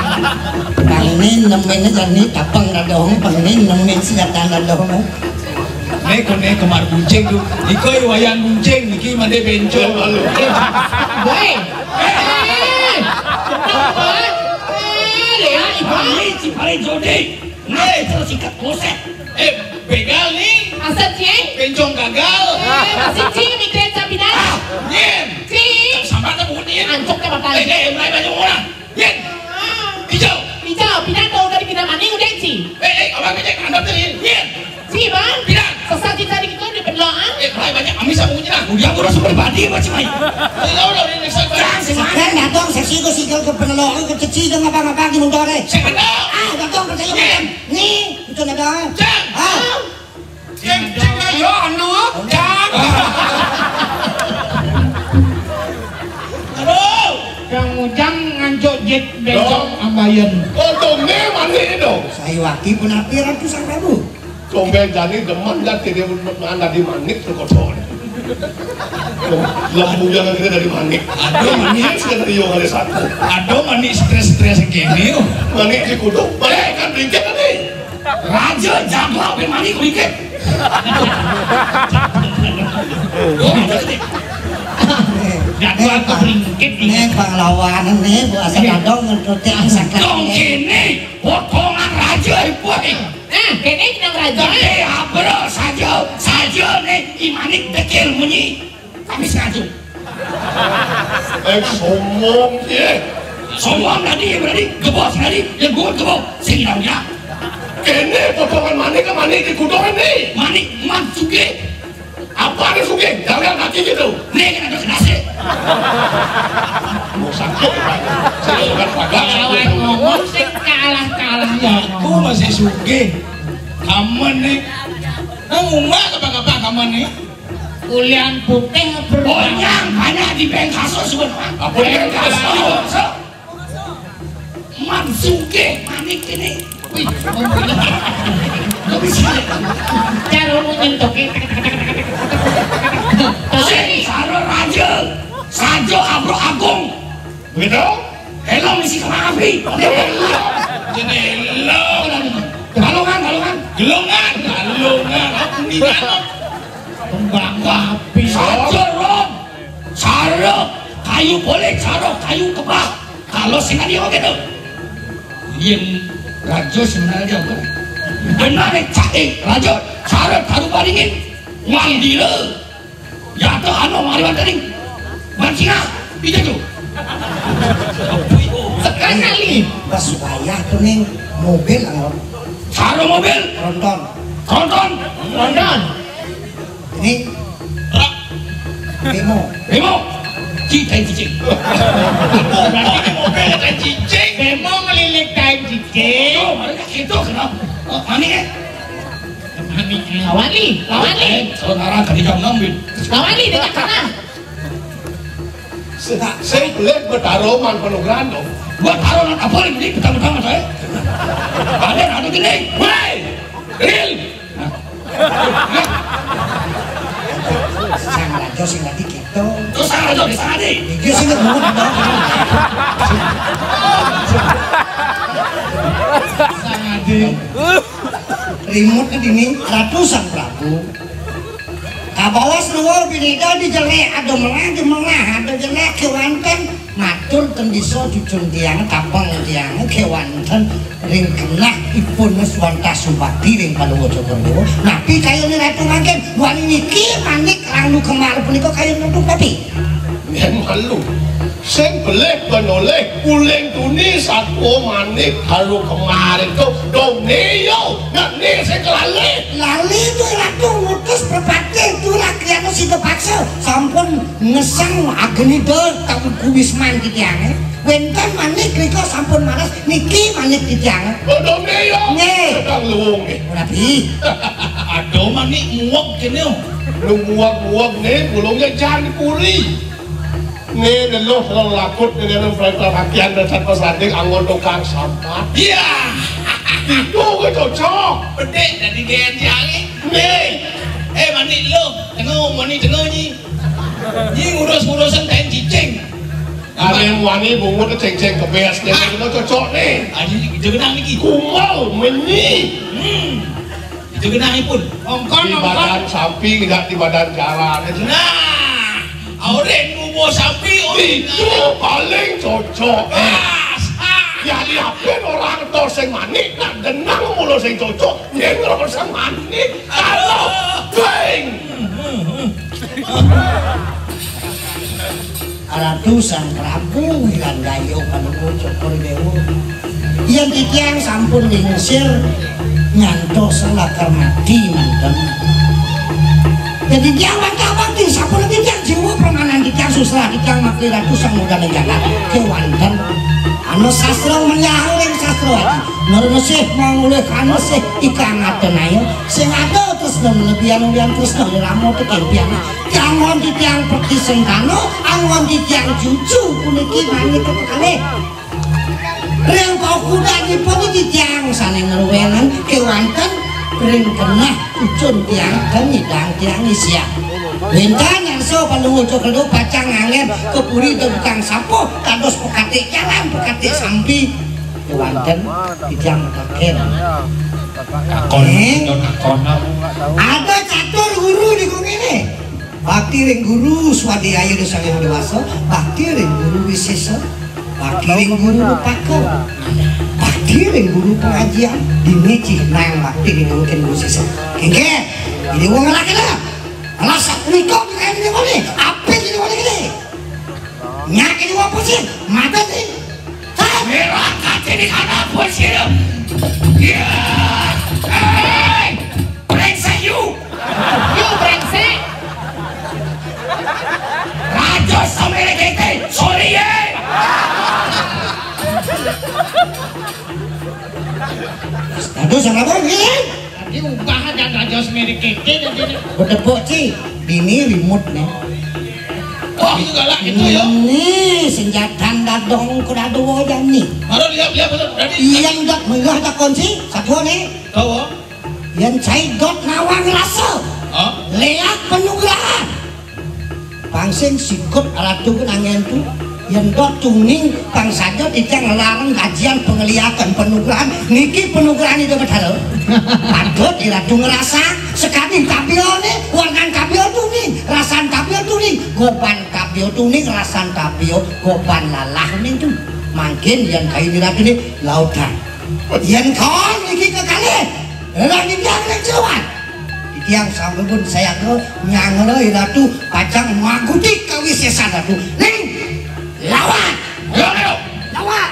Pangnin nemin jani tapang dadong, pangnin nemin senjata dadong. Né koné kembar buncing to. Iko i Wayan Buncing, niki Madé Béncong. Woi. Eh. Eh, Léa, Ibu. Ini si paling jodi. Nah, itu sikat kloset. Eh, bégal nih. Asal, Cing. Béncong gagal. Eh, masih, Cing, mikirin sapinan. Ah, nyén. Cing. Sambat apa nyén? Ancok téh batal. Eh, eh, mulai banyak orang. Nyén. Hijau. Hijau, pidan tuh udah dipindah maning udah, Cing. Eh, eh, abang ngecek, anda tuh nyén. Nyén. Cing, Bang. Pidan. Sesat di tadi gitu di pendoan. Eh, mulai banyak amis sama unyil. Udah, gua langsung pribadi sama si Mai. Eh, udah, udah, udah, udah. Kan datang seksi gua sih ke pendoan, ke ceci, ke ngapa-ngapa di motornya. Saya kenal. Ah, datang percaya makan. Nih, itu ada. Cang. Ah. Cing, cing, ayo, anu, Cang. Aduh. Yang Ujang ngancok jit besok ambayan. Oh, tumbén manik dong. Saya waki pun hampir ratusan ribu. Tumbén jani demen dah tidak anda di manik tuh kotor. Lembu jangan kita dari manik. Aduh, manik sudah dari yang ada satu. Aduh, manik stres-stres gini. Oh. Manik di kudu. Balik kan berikan nih. Raja jago apa manik berikan. Jago apa berikan. Né panglawan né bahasa kadong ngentutin sakit. Dong ini potongan raja ibu. Nah, kéné jeneng raja. Gedé abro saja, saja né i manik dekil munyi. Kami sengaja. Eh, sombong, ya. Sombong tadi, ya berarti gebos tadi, ya gue gebos. Sini dong ya. Kéné potongan manik, manik di kudokan nih. Manik, man, sugih. Apa ada sugih? Jangan kaki gitu. Nih, kita tuh kenasih. Mau sakit. Saya bukan pagar. Lawan ngomong sih kalah-kalah ya. Aku masih sugih. Kamen nih. Nah, ngumah apa-apa kamen nih? Kulian putih apa? Onyang banyak di Bengkaso sebut. Apa Bengkaso? Mansuke manik ini. Wih, kok bisa? Cara mau nyentokin. Sing saro raja, sajo abro agung. Begitu? Helm isi kemang api. Helm. Jadi helm. Balongan, balongan. Gelongan, balongan. Aku di dalam. Kembang api. Sajo rom. Saro kayu boleh, saro kayu kebah. Kalau sing dia gitu. Yen raja sebenarnya apa? Benar, eh, cak, eh, raja, saro taruh baringin. Wandira. Ya, tuh, anu, mari wonten ing. Ban singa, piye to? Sekali. Pas wayah to ning mobil, Ang. Karo mobil? Tronton. Tronton. Tronton. Ini rak. Bemo. Bemo. Ci tai cicing. Berarti ini mobil tai cicing. Bemo ngelilik tai cicing. Tuh, mereka gitu, kenapa? Oh, mana ya? Lawan li, lawan li. Eh, saudara tadi jam enam, Bin. Lawan li, dengan sana. Sing, sing belik Betaro man panograhan dong. Betaro nang apa li, betang-betang aja, eh. Ada, ada gini. Woi, Ril. Sang raja sing tadi gitu. Terus sang raja di sana, di. Iki sing nemu. Sang adi. Rimut dini Ratu Sang Prabu. Kabawas nuwun binida di jelek, ada melah, di melah, ada jelek kéwanten. Matur ten disa cucun tiang, tapeng tiang kéwanten ring kenah ipun Swanta Subakti ring Paluwa Cokor Dewa. Napi kayane Ratu mangkin? Wani niki manik ranu kemar punika kayun nutup tapi. Yen malu. Sing belik penoleh uling tuni satwa manik haru kemarin to dong neyo ngene sing kelali. Lali tu ratu ngutus prepati tu rakyatnya sida paksa sampun ngesang agni dol tak kuwisman titiange. Wenten manik rika sampun maras niki manik titiange. Dong neyo. Nggih. Sedang luwung nggih. Rabi. Aduh manik muwek kene. Lu muwek-muwek ne bulungnya jan puri. Né neluh lelakut né neluh perintah rakyat dan tanpa sanding anggon tukang sampah. Iya. Itu ke cocok. Bedik dari D N C hari. Né. Eh, mandi lu. Tengok, mandi tengok ni. Ni ngurus-ngurusan tain cicing. Ane muani bungut cengceng kebes, dia kena cocok ni. Adi, dia kena lagi. Kumal, meni. Hmm. Itu genahipun. Ongkon, di ongkon. Badan sampi, tidak di badan jalan. Nah, awak ngubuh sampi, oh. Itu paling cocok. Pas. Ya, diapin orang to sing manik, nak denang mulu sing cocok. Nyen orang sing manik. Aduh, beng. Ratu Sang Prabu Wiranggaya Palungguh Cokor Dewa. Yen titiang sampun lingsir nyantos lakar mati manten. Jadi tiang wantah bakti sampun titiang jiwa permanan titiang susrah titiang makli Ratu Sang Muda Negara kewanten. Anu sastra menyahal ing sastra adi. Nur nesih mangulih kanesih ikang atenaya sing ada tresna melebihan ulian tresna irama tekempian. Tiang ngon titiang peti sentana, anggon titiang cucu puniki manit kekalih. Ring paukudanipun titiang sane ngruwenang kewanten ring kenah ucun tiang kanyidang tiang isian. Wenten ngarsa Palungguh Cokor Dewa pacang nganggen kepuri debutang sapuh kados pekatik jalan, pekatik sampi. Kewanten titiang mataken. Takon, eh? Takon. Ada catur guru di gumi ini. Bakti ring guru swadhyaya dosang yang dewasa, bakti ring guru wisesa, bakti ring guru rupaka, bakti ring guru pengajian, dini cih nang bakti ring guru ken guru sesa. Kengke, ini wong laki lah. Alah sapunika kene ini wong ini, apa ini wong ini? Nyak ini wong apa sih? Mata sih. Hah? Merah kaca di kanan pun sih. Ya. Hei! Brengsek you! You brengsek! Raja sampai kita, sorry ya! Aduh, sama apa ini? Tadi ubah aja raja semiri kita jadi. Bedebok, Ci. Bini rimut nih. Oh, itu galak itu ya. Ini senjata dadong kuda dua jani. Baru lihat lihat betul. Tadi. Iya, ndak megah tak kunci. Satu nih. Tahu? Yen cai dot nawang rasa. Hah? Leak penugrahan. Pang sing sikut ratu ku nangen tu. Yen dot tuning pang saja titiang larang kajian pengeliakan penugrahan. Niki penugrahan itu Betara. Patut di ratu ngerasa sekading tabione, warnan tabio tuning, rasan tabio tuning, goban tabio tuning, rasan tabio, goban lalah ning tu. Mangkin yen kai di ratu ni lautan. Yen kon niki kekalih, lah niki yang ning jeroan. Titiang sampun sayaga nyanggra Ratu pacang maguti kawisesan Ratu. Ning lawan. Ayo, ayo. Lawan.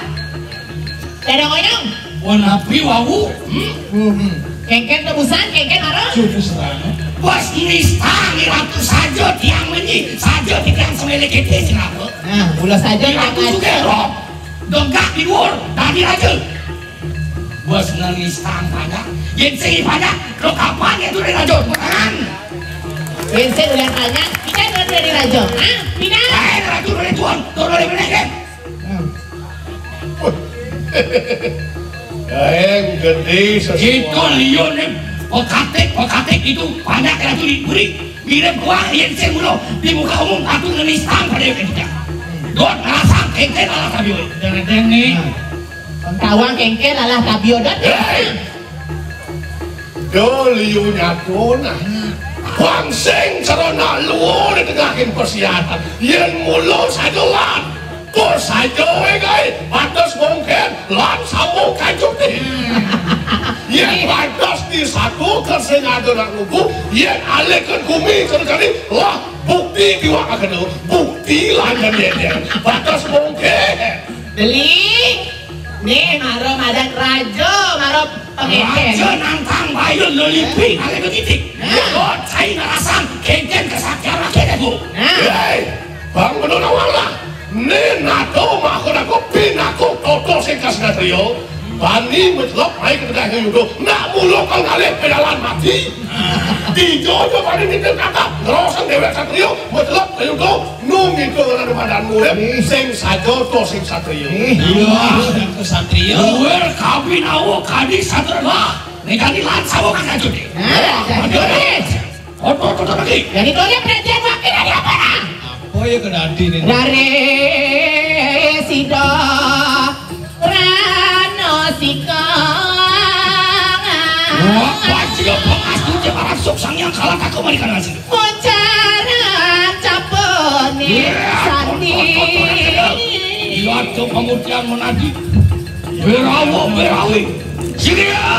Dadong oyong. Wan api wau. Hmm? Hmm. Kengken tebusan, kengken mara. Cucu serana. Bos nista ni Ratu saja tiang menyi, saja tiang semele kete sing apa. Nah, mula saja. Ratu tiang juga roh. Dongkak di luar, tadi raja. Bos nangis tang banyak. Yen sing banyak, lo kapan ya tuh raja? Bukan. Yen sing udah banyak, kita udah dari raja. Ah, pindah. Eh, raja dari tuan, tuan dari mana kan? Kayak gede sesuatu. Itu liun nih, pekatik, pekatik itu banyak raja di buri. Mirip gua yen sing ngono di muka umum aku ngenis tang pada yang ketika. Dot ngerasa kengken alah tabio. Jangan nih. Tawang kengken alah tabio dot. Hei! Do liu nyatuna. Bang sing cerona luwur di tengah persiapan. Yen mulo sadoan. Tur saja wae kae, pantes mungkin lan sambung kanjeng. Yen pantes di satu kersing ada nak ngubu, yen alihkan bumi sekali, lah bukti diwak akan bukti lanjut dia. Pantes mungkin. Beli, nih maro madat raja, maro pengecer. Raja nantang bayun lelipi, alih betitik. Nah. Kok cai ngerasan, kenten kesaktian lagi deh, Bu. Nah. Hei, Bang Bener Nawang lah. Nen nato makon aku pinaku toto sing kasnatrio. Bani metlok mai ke tengah yudo. Nak mulo kang kalih pedalan mati. Di jojo bani nitip kakak. Ngeroseng dewek satrio. Metlok ke yudo. Nung itu orang badan murid. Sing sajo to sing satrio. Iya, sing satrio. Luar kabin awak kadi satrio. Nek kadi lan sawo kan sajo deh. Nah, jadi. Otot, otot lagi. Jadi, kau lihat perhatian makin ada apa, nah? Apa ya kena hati nih? Dari Rano sikang. Wah, bajingan pangastute marang Sang Hyang Kalataka malikan asih. Moncaran capone sandi. Iya, tuh pamutihan menadi. Berawo, berawi. Sini ya.